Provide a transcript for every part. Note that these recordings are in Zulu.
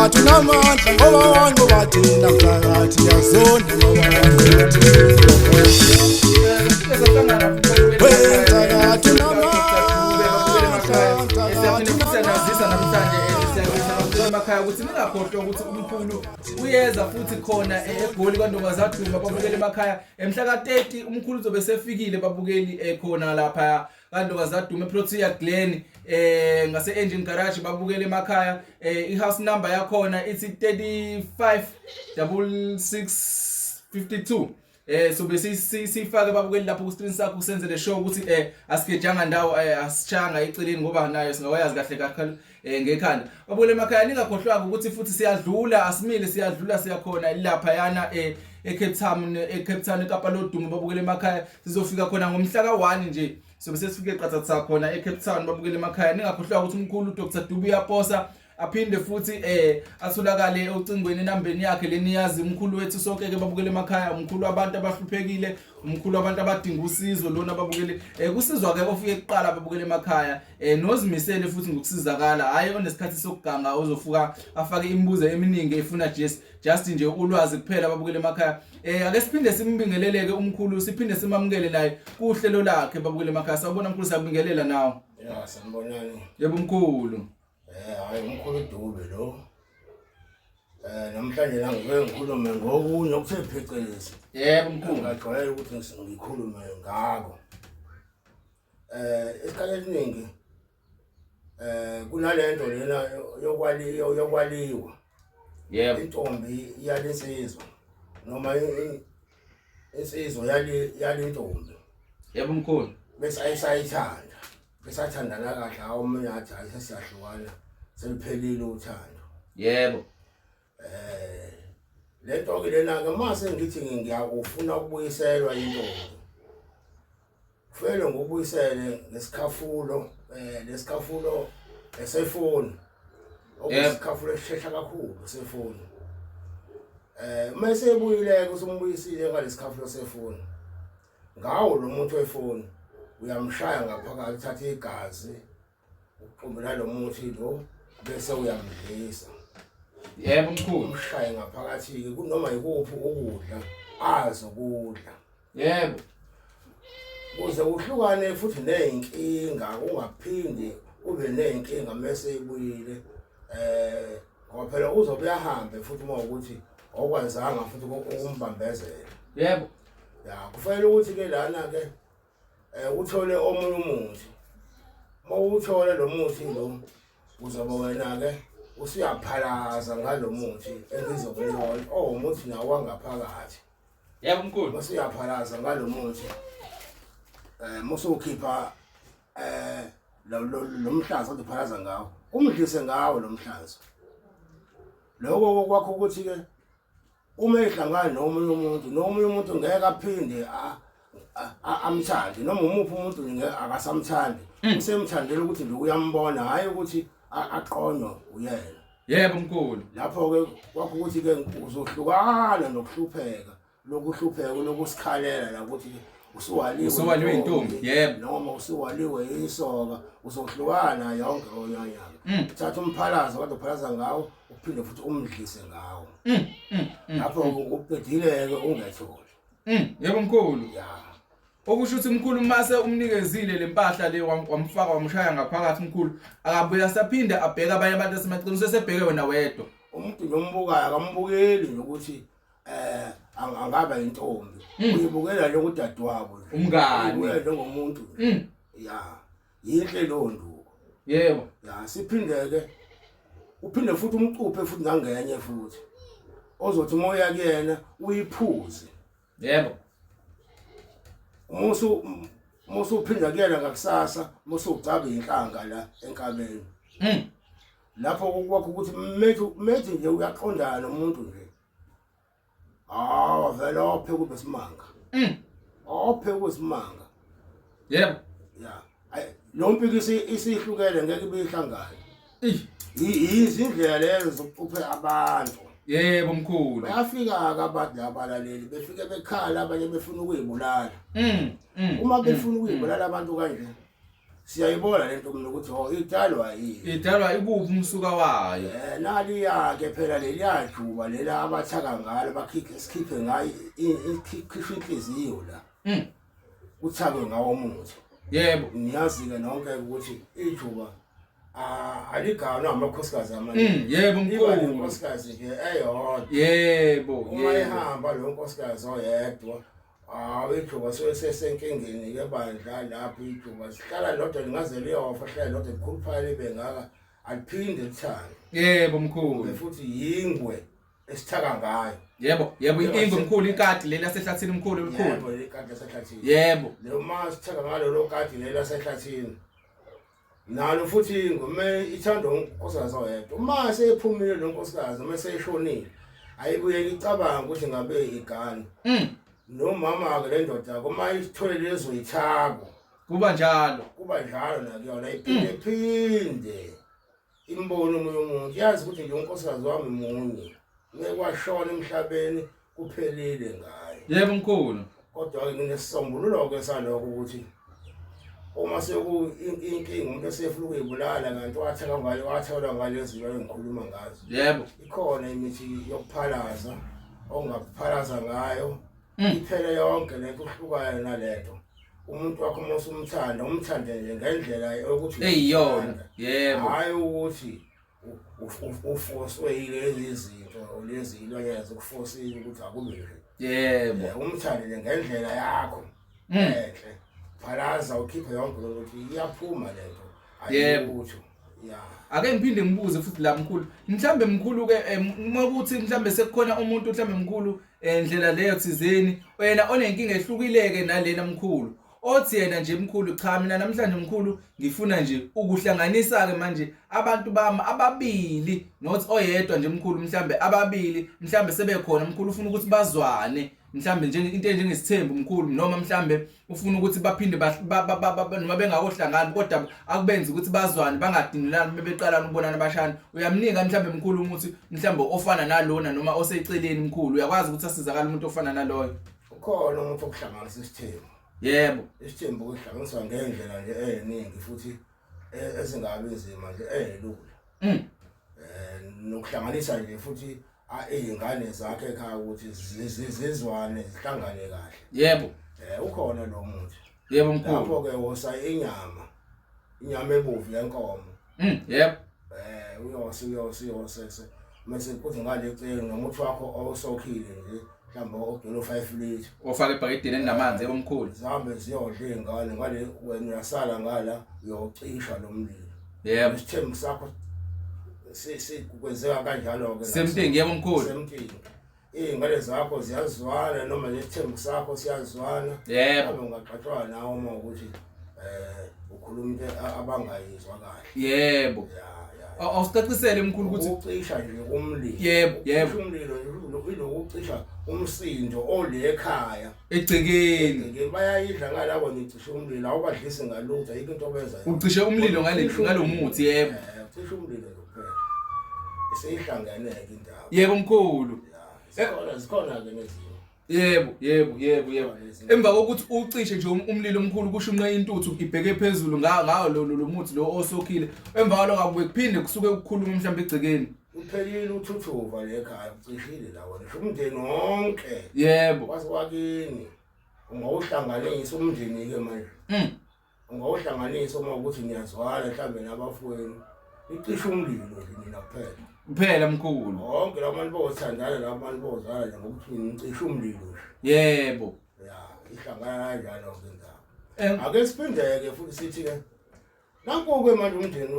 Mthakathi unamandla ngoba wanqoba thina mthakathi yazonda ngoba wanqoba Mthakathi Siyanazisa namhlanje siyabuyisa emakhaya ukuthi ningakhohlwa ukuthi umkhulu uyeza futhi khona eGoli kwaNdongazaduma babukele emakhaya emhla ka-30 umkhulu uzobe sefikile babukeli khona lapha kaNdongazaduma eProtea Glen ngase Engine Garage babukele emakhaya. I-house number yakhona ithi 35 66 52. So bese sifake babukeli lapho ku screen sakho senze le show ukuthi asigejanga ndawo, asichanga eceleni ngoba nayo singawayazi kahle kakhulu ngekhanda. Babukele emakhaya, ningakhohlwanga ukuthi futhi siyadlula, asimile, siyadlula, siyakhona lapha yana eCape Town, eCape Town eKapa lodumo. Babukele emakhaya, sizofika khona ngomhla ka1 nje, sobe sesifike qathatha khona eCape Town. Babukele emakhaya, ningakhohlwa ukuthi umkhulu Dr Dube uyaposa, aphinde futhi atholakale ocingweni enambeni yakhe leniyazi umkhulu wethu sonke ke. Babukele emakhaya, umkhulu wabantu abahluphekile, umkhulu wabantu abadinga usizo lona. Babukele, kusizwa ke ofike kuqala. Babukele emakhaya, nozimisele futhi ngokusizakala, hayi onesikhathi sokuganga ozofuka afake imibuzo eminingi efuna just nje ulwazi kuphela. Babukele emakhaya, ake siphinde simbingeleleke umkhulu, siphinde simamukele naye kuhlelo lakhe. Babukele emakhaya, sawubona mkhulu, siyabingelela nawe. Ya, sanibonani. Yebo mkhulu. Hayi, umkhulu Dube lo. Namhlanje la ngike ngikhulume ngokunye okuthe phecelezi. Yebo mkhulu. Ngajwayela ukuthi ngikhulume ngako. Isikhathi esiningi kunalento lena yokwaliwa. Intombi yalensizwa noma insizwa yalintombi. Yebo mkhulu. Bese ayisayithanda. Besathandana kahle, hawu, omunye athi hayi, sesiyahlukana, seliphelile uthando. Lento ke lena ke mase ngithi ngiyakufuna ukubuyiselwa intombi, kufanele ngubuyisele ngesikhafulo, lesikhafulo esefoni, okusikhafulo esishesha kakhulu sefoni. Mase ebuyile ke, usumbuyisile ngalesikhafulo sefoni, ngawo lo muntu wefoni uyamshaya ngaphakathi, uthatha igazi uqumbela lo muthi lo bese uyamdlisa. Yebo mkhulu. Umshaye ngaphakathi-ke kunoma yikuphi ukudla azokudla. Kuze uhlukane futhi ney'nkinga, ungaphindi ube ney'nkinga mese ibuyile, ngoba phela uzobe uyahambe futhi uma ukuthi awukwazanga futhi ukumbambezela. Ya, kufanele ukuthi ke lana ke uthole omunye umuthi. Uma uthole lo muthi lo, uzobe wena ke usuyaphalaza ngalo muthi engizokunika wona, oh, umuthi nawo wangaphakathi. Yebo mkhulu. Usuyaphalaza ngalo muthi, musukhipha lo mhlaza ophalaza ngawo, umdlise ngawo lo mhlaza. Lokho kwakho ukuthi ke uma ehlangana nomunye umuntu, nomunye umuntu ngeke aphinde amthande, noma umuphi umuntu ngeke akasamthandi. Usemthandela ukuthi nje uyambona, hayi ukuthi aqonywe uyena. Yebo mkhulu. Lapho ke kwakho ukuthi ke uzohlukana nokuhlupheka, lokuhlupheka lokusikhalela la ukuthi usuwaliwe. Usuwaliwe intombi, yebo. Noma usuwaliwe isoka, uzohlukana yonke onyanyaka. Uthatha umphalazo kade uphalaza ngawo, uphinde futhi umdlise ngawo. Lapho uqedile-ke ungetholi. Yebo mkhulu. Ya. Okusho ukuthi mkhulu, mase umnikezile lempahla le, wamfaka, wamshaya ngaphakathi mkhulu, akabuya saphinde abheka abanye abantu asemaceleni, usesebheke wena wedwa. Umuntu nje ombukayo akambukeli nje ukuthi angaba intombi, uyibukela njengudadewabo nje. Umngani. Uyibukela njengomuntu nje. Ya, yinhle leyo nduku. Ya, siphinde-ke uphinde futhi umcuphe futhi nangenye futhi ozothi uma uya kuyena uyiphuze. Musu uphinda kuyena ngakusasa, musu ugcaba inhlanga la enkabeni. Lapho kwakho ukuthi methi nje uyaqondana nomuntu nje, hawu, vele ophe kube simanga. Ophe kube simanga. Ya, ayi, lo mpikisi isihlukene, ngeke ibe ihlangane. Izindlela lezo zokucuphe abantu. Yebo mkhulu. Bayafika-ke abantu labalaleli, befike bekhala, abanye befuna ukuyibulala. Mm, Uma befuna ukuyibulala abantu kanje, Siyayibona lento mina ukuthi oh idalwa yini. Idalwa ikuphi umsuka wayo? Naliya ke phela leliya juba lela abathaka ngalo bakhiphe sikhiphe ngayo ikhishwe inhliziyo la. Uthakwe ngawo umuthi. Yebo. Niyazi ke nonke ukuthi ijuba aliganwa amakhosikazi amaningi. Yebo Iba mkhulu. nenkosikazi nje eyodwa. Yebo, Uma yebo. ehamba lo nkosikazi oyedwa hawu ijuba suke sesenkingeni ke bandla lapho ijuba sihlala lodwa lingaze liyofa hlala lodwa likhuluphale libe ngaka aliphinde lithande. Yebo mkhulu. Futhi yingwe esithaka ngayo. Yebo, yebo ingwe mkhulu ikati leli lasehlathini mkhulu elikhulu. Yebo ikati lasehlathini. Yebo. Leyo ma sithaka ngalo lo kati leli lasehlathini. Nalo futhi ingwe uma ithandwa unkosikazi oyedwa. Uma sephumile lo nkosikazi uma seyishonile ayibuyele icabanga ukuthi ngabe igane. Nomama ke le ndoda uma ithole lezo yithako Kuba njalo. Kuba njalo nakuyona iphinde phinde imbone omunye umuntu yazi ukuthi nje unkosikazi wami munye ngeke kwashona emhlabeni kuphelile ngaye. Yebo mkhulu. Kodwa ke nginesisombululo ke salokho ukuthi uma seku inkinga umuntu esefuna ukuyibulala kanti wathela ngale wathelwa ngalezi zinto engikhuluma ngazo. Yebo. Ikhona imithi yokuphalaza ongaphalaza ngayo iphele yonke lento uhlukane nalento. Umuntu wakho uma usumthanda umthande nje ngendlela yokuthi eyiyona. Yebo. Hayi ukuthi ufoswe yilezi zinto lezi ilwanyana zikufosile ukuthi akube nje. Yebo. Umthande nje ngendlela yakho. Enhle. Phalaza ukhiphe yonke ukuthi iyaphuma lento. Yebo. Ayilutho. Ya. Ake ngiphinde ngibuze futhi la mkhulu. Mhlambe mkhulu ke uma kuthi mhlambe sekukhona umuntu mhlambe mkhulu ndlela leyo thizeni wena onenkinga ehlukileke nalena mkhulu. Othi yena nje mkhulu cha mina namhlanje mkhulu ngifuna nje ukuhlanganisa ke manje abantu bami ababili not oyedwa nje mkhulu mhlambe ababili mhlambe sebekhona mkhulu ufuna ukuthi bazwane mhlambe nje into enjengesithembu mkhulu noma mhlambe ufuna ukuthi baphinde noma bengakohlangani kodwa akubenze ukuthi bazwane bangadinelani bebeqalana ukubonana bashana uyamnika mhlambe mkhulu umuthi mhlambe ofana nalona noma oseceleni mkhulu uyakwazi ukuthi asizakale umuntu ofana naloyo. Ukhona umuntu okuhlanganisa isithembu. Yebo. Isithembu kuhlanganiswa ngendlela nje eziningi futhi ezingabi nzima nje elula. Nokuhlanganisa nje futhi izingane zakhe ekhaya ukuthi zizwane zihlangane kahle. Yebo. Ukhona lo muthi. Yebo mkhulu. Lapho ke wosa inyama. Inyama ebovu yenkomo. Yebo. Uyose mase kuthi ngale eceleni nomuthi wakho owusokhile nje mhlawumbe ogcwele u5 liter. Ofaka ebhakedeni elinamanzi yebo mkhulu. Zihambe ziyodla izingane ngale wena uyasala ngala uyocisha lo mlilo. Yebo. Isithembu sakho kwenzeka kanjalo ke. Same thing yebo mkhulu. Same thing. Izingane zakho ziyazwana noma nesithembu sakho siyazwana. Yebo. Ungaqhathwa nawe uma ukuthi ukhuluma into abangayizwa kahle. Yebo. Awusicacisele mkhulu ukuthi ucisha nje umlilo. Yebo, yebo. Umlilo ilokucisha umsindo ole ekhaya. Egcekeni. Bayayidla ngalabo nicisha umlilo awubadlisi ngalutho ayikho into obenza. Ucishe umlilo ngalomuthi yebo. Ucisha umlilo kuphela. Isihlanganeke indaba. Yebo mkhulu. Zikhona ke nezinye. Yebo, yebo, yebo, yebo. Emva kokuthi ucishe nje umlilo omkhulu kushunqe intuthu ibheke phezulu ngawo lo muthi lo osokhile. Emva kwalokho akubuye kuphinde kusuke ukukhuluma mhlawumbe egcekeni. Uphelile uthuthuva le ekhaya ucishile la wena. Umndeni wonke. Yebo. Wakwakini. Ungawuhlanganisa umndeni ke manje. Ungawuhlanganisa uma ukuthi niyazwana mhlawumbe nabafowenu. Icishe umlilo nje nina kuphela. Kuphela mkhulu. Bonke labantu bothandana labantu bozana nje ngokuthi nicishe umlilo nje. Yebo. Ya, ihlangana kanjalo ke indaba. Ake siphindeke futhi sithi ke nanku ke manje umndeni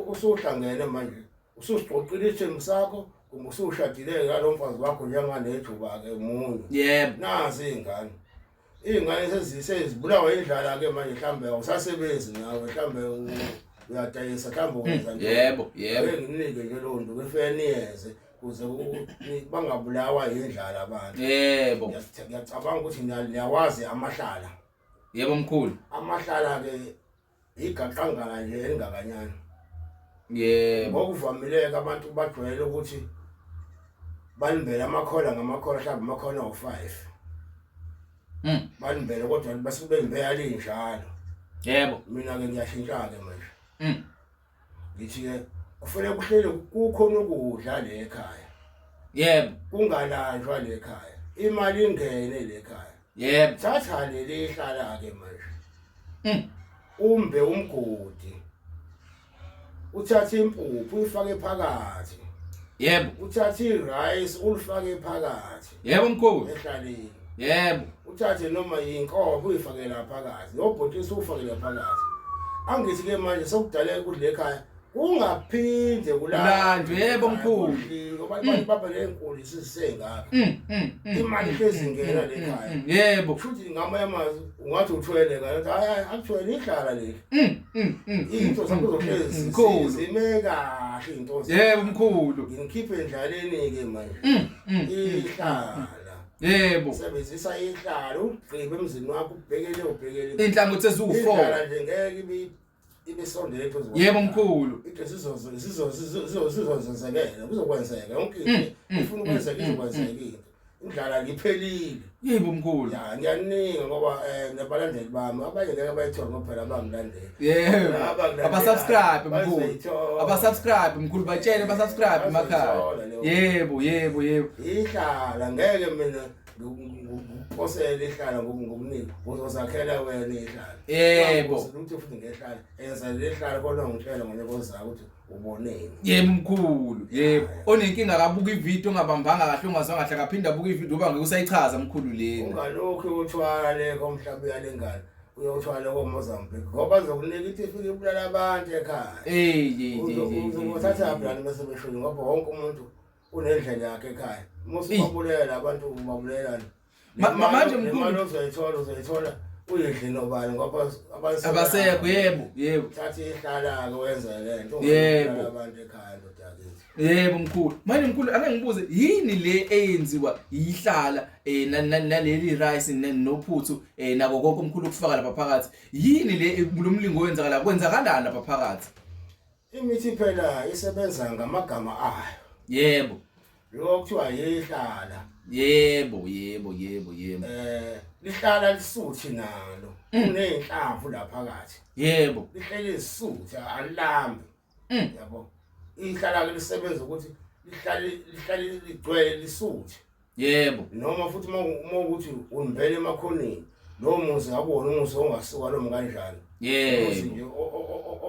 usuhlangene manje. Ususiqoqile isithembu sakho kumbe usushadile ngalo mfazi wakho njenganejuba ke munye. Yebo. Nazi izingane. Izingane sezibulawa indlala ke manje mhlambe awusasebenzi nawe mhlambe uyadayisa mhlambe wenza nje. Yebo, yebo. Ake nginike nje lo nto kufanele kuze bangabulawa indlala abantu. Yebo. Ngiyacabanga ukuthi niyawazi amahlala. Yebo mkhulu. Amahlala ke igaqangala nje elingakanyana. Yebo. Ngokuvamileke abantu bajwayele ukuthi balimbele amakhola ngamakhola mhlawumbe amakhola awu5. Balimbele kodwa basuke belimbeka linjalo. Yebo. Mina ke ngiyashintsha ke manje. Ngithi ke kufanele kuhlele kukhona ukudla le ekhaya. Yebo. Kungalanjwa le ekhaya. Imali ingene le ekhaya. Yebo. Thatha leli ihlala ke manje. Umbe umgodi. Uthathe impuphu uyifake phakathi. Yebo. Uthathe irice ulifake phakathi. Yebo mkhulu. Ehlaleni. Yebo. Uthathe noma yinkobe uyifake la phakathi. Nobhontshisi ufake la phakathi. Angithi ke manje sokudaleka ukudla ekhaya kungaphinde kulandwe. Yebo mkhulu. Ngoba abantu baba lenkulu isisengaka. Imali ihlezi ingena le ekhaya. Yebo. Futhi ngamanye amazwi ungathi uthwele kanti hayi hayi akuthwele ihlala leli. Into zakho zohlezi Mkhulu. zime kahle into zakho. Yebo mkhulu. Ngikhiphe endlaleni ke manje. Ihlala. Yebo. Sebenzisa ihlala ugqibe emzini wakho ubhekele ubhekele. Inhlangothi eziwu4. Ihlala nje ngeke ibe ibisondele eduze. Yebo mkhulu. Into sizozenzekela kuzokwenzeka yonke into ifuna ukwenzeka izokwenzeka into. Indlala ngiphelile. Yebo mkhulu. Ya ngiyaninga ngoba nabalandeli bami abanye ngeke bayithole ngoba phela abangilandeli. Yebo. Abangilandelayo, Abasubscribe mkhulu. bazoyithola. Abasubscribe mkhulu batshele basubscribe emakhaya. Bazoyithola leyo. Yebo yebo yebo. Ihlala ngeke mina ngikuphosele ihlala ngokuningi uzozakhela wena ihlala. Yebo. Ukuthi futhi ngehlala enza lehlala kodwa ngitshela ngonyaka ozayo ukuthi uboneni. Yebo mkhulu. Yebo. Onenkinga akabuka ivideo ongabambanga kahle ongazwanga kahle akaphinda abuka ivideo ngoba ngeke usayichaza mkhulu lena. Ungalokhu uyothwala le komhlaba uyalengane uyothwala koMozambique ngoba bazokunika ithi ifike ibulala abantu ekhaya. Eh ye ye. Uzothatha phi lana bese beshona ngoba wonke umuntu unendlela yakhe ekhaya. Uma usubabulela abantu ubabulelana. Manje mkhulu imali ozoyithola uzoyithola uyidle nobani ngoba abasekho. Yebo yebo. Thatha ihlala ke wenze lento. Yebo. Abantu ekhaya ndoda yakithi. Yebo mkhulu. Manje mkhulu ake ngibuze yini le eyenziwa yihlala naleli rice nophuthu nako konke omkhulu okufaka lapha phakathi. Yini le lo mlingo wenzakala kwenzakalani lapha phakathi? Imithi phela isebenza ngamagama ayo. Yebo. Lokho kuthiwa yihlala. Yebo yebo yebo yebo. Lihlala lisuthi nalo. Kuneyinhlamvu la phakathi. Yebo. Lihleli lisuthi alilambi. Yabo. Ihlala ke lisebenza ukuthi lihlale ligcwele lisuthi. Yebo. Noma futhi uma ukuthi umbele emakhoneni lo muzi akubona umuzi ongasuka lo kanjani. Yebo.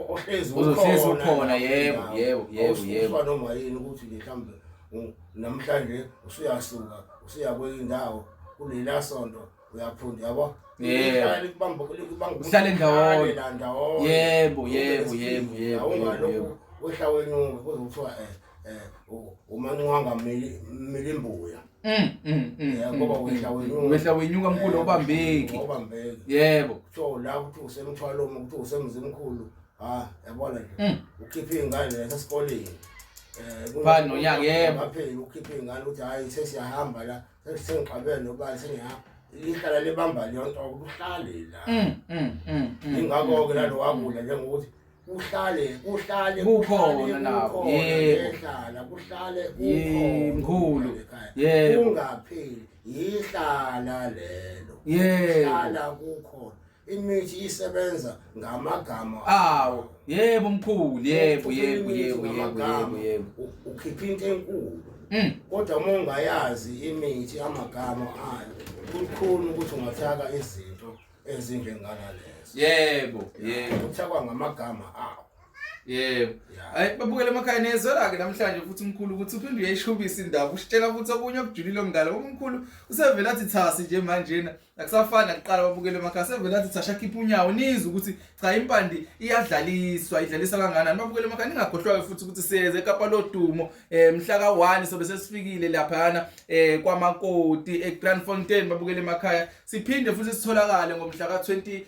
Ohlezi uzohlezi ukhona. Yebo yebo yebo yebo. Noma yini ukuthi mhlawumbe namhlanje usuyasuka usuya kwenye indawo kulela sonto uyaphunda yabo. Yebo. Uhlale ndawonye. Yebo yebo yebo yebo. Wehla wenyuka kuzothiwa umancwanga milimbuya. Ngoba wehla wenyuka. Wehla wenyuka mkhulu obambeki. Obambeki. Yebo. Kuthiwa la kuthiwa usemthwalo kuthiwa usemzimkhulu. Ah yabona nje. Ukhiphe ingane nasesikoleni. Phana nonyaka yebo. Ngapheli ukhiphe ingane ukuthi hayi sesiyahamba la sengixabene nobani sengihamba. Ihlala libamba leyo nto kuhlale la. Ingakho ke lalo wakudla njengokuthi kuhlale kuhlale kukhona lapho. Yebo. Kuhlala kuhlale kukhona. Mkhulu. Yebo. Kungapheli ihlala lelo. Yebo. Hlala kukhona. Imithi isebenza ngamagama awo. Yebo mkhulu. Yebo yebo yebo yebo yebo yebo. Ukhipha into enkulu. Kodwa uma ungayazi imithi amagama ayo kukhona ukuthi ungathaka izinto ezinjengalalezo. Yebo yebo. Uthakwa ngamagama awo. Yebo. Hayi babukele emakhaya nezwela ke namhlanje futhi umkhulu ukuthi uphinde uyayishubisa indaba usitshela futhi okunye okujulile omngalo. Umkhulu usevela athi thasi nje manje akusafani nakuqala babukele emakhaya sevela athi thasha khipha unyawo nizwe ukuthi cha impandi iyadlaliswa idlalisa kanganani. Babukele emakhaya ningakhohlwa futhi ukuthi siyeze eKapa lodumo mhla ka1 sobe sesifikile laphana kwamakoti eGrandfontein babukele emakhaya. Siphinde futhi sitholakale ngomhla ka20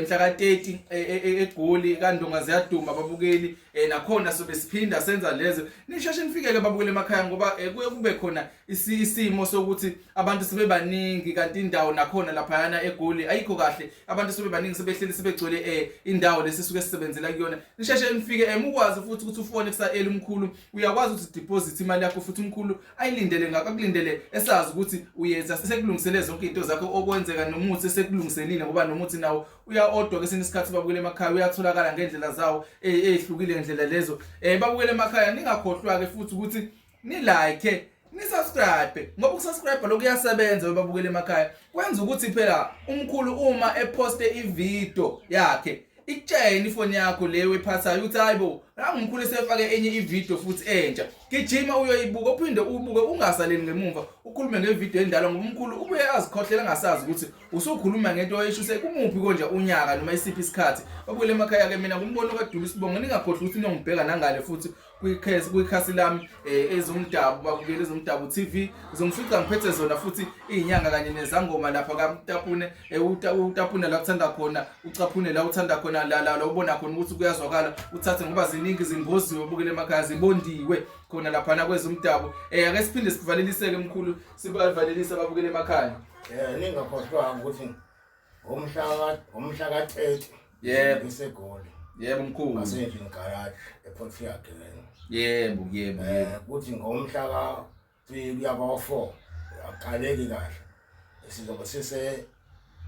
mhla ka30 eGoli kaNdonga ziyaduma babukeli nakhona sobe siphinda senza lezo. Nisheshe nifikeke babukele emakhaya ngoba kuye kube khona isimo sokuthi abantu sebebaningi kanti indawo nakhona yakhona laphayana eGoli ayikho kahle abantu sebebaningi sebehleli sebegcwele eh indawo lesisuke sisebenzela kuyona nisheshe nifike eh ukwazi futhi ukuthi ufone kusa early umkhulu uyakwazi ukuthi deposit imali yakho futhi umkhulu ayilindele ngakho akulindele esazi ukuthi uyenza sekulungisele zonke izinto zakho okwenzeka nomuthi sekulungiselile ngoba nomuthi nawo uya-odwa kesinye isikhathi babukele emakhaya uyatholakala ngendlela zawo ezihlukile ngendlela lezo eh babukele emakhaya ningakhohlwa ke futhi ukuthi ni like ni subscribe ngoba ukusubscribe lokhu kuyasebenza webabukele emakhaya kwenza ukuthi phela umkhulu uma eposte ivideo yakhe ikutshene ifoni yakho leyo ephathayo ukuthi hayibo nangumkhulu esefake enye ivideo futhi entsha gijima uyoyibuka uphinde ubuke ungasaleli ngemumva ukhulume ngevideo endala ngoba umkhulu ubuye azikhohlela engasazi ukuthi usukhuluma ngento oyishuse kumuphi konje unyaka noma isiphi isikhathi babukele emakhaya ke mina ngumbono kaDulu Sibongo ningakhohlwa ukuthi niyongibheka nangale futhi kwikhasi kwikhasi lami eh, ezomdabu babukele ezomdabu TV uzongifica ngiphethe zona futhi izinyanga kanye nezangoma lapha kaMtapune eh, utapune la uthanda khona ucaphune la uthanda khona la la ubona khona ukuthi kuyazwakala uthathe ngoba ziningi izingozi ubukele emakhaya zibondiwe khona laphana kwezomdabu eh ake siphinde sivaleliseke mkhulu sibavalelise ababukele emakhaya Eh ningakhohlwa ukuthi ngomhla ka 30 Yebo. ngisegoli Yebo mkhulu. Ngasendlini garage ePort Glen. Yebo yebo. Eh kuthi ngomhla ka 3 kuya kwa 4 aqaleki kahle. Sizobe sise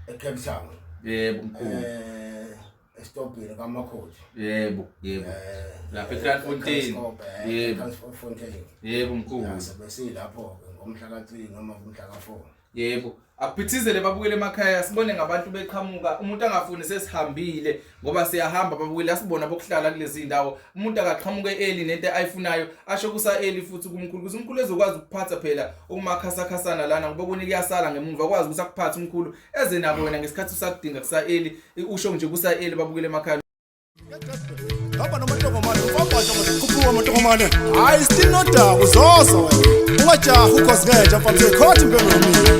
eCape Town. Yebo mkhulu. Eh esitobhini kaMakhoti. Yebo yebo. Eh Lapha eKraaifontein. Yebo. Kraaifontein. Yebo mkhulu. Ya sobe silapho ke ngomhla ka 3 noma ngomhla ka 4. Yebo. Akuphithizele babukele emakhaya sibone ngabantu beqhamuka umuntu angafuni sesihambile ngoba siyahamba babukele asibona bokuhlala kulezi ndawo umuntu akaqhamuke early nento ayifunayo asho kusa early futhi kumkhulu ukuze umkhulu ezokwazi ukuphatha phela okumakhasakhasana lana ngoba kunye kuyasala ngemuva kwazi ukuthi akuphathe umkhulu eze nabo wena ngesikhathi usakudinga kusa early usho nje kusa early babukele emakhaya Hamba nomantongomane ufambasha khuphuka amantongomane. Hayi still nodaba uzoza wena. Ungajahi ukhozi ngenja mfana uzoyikhotha impela yomile.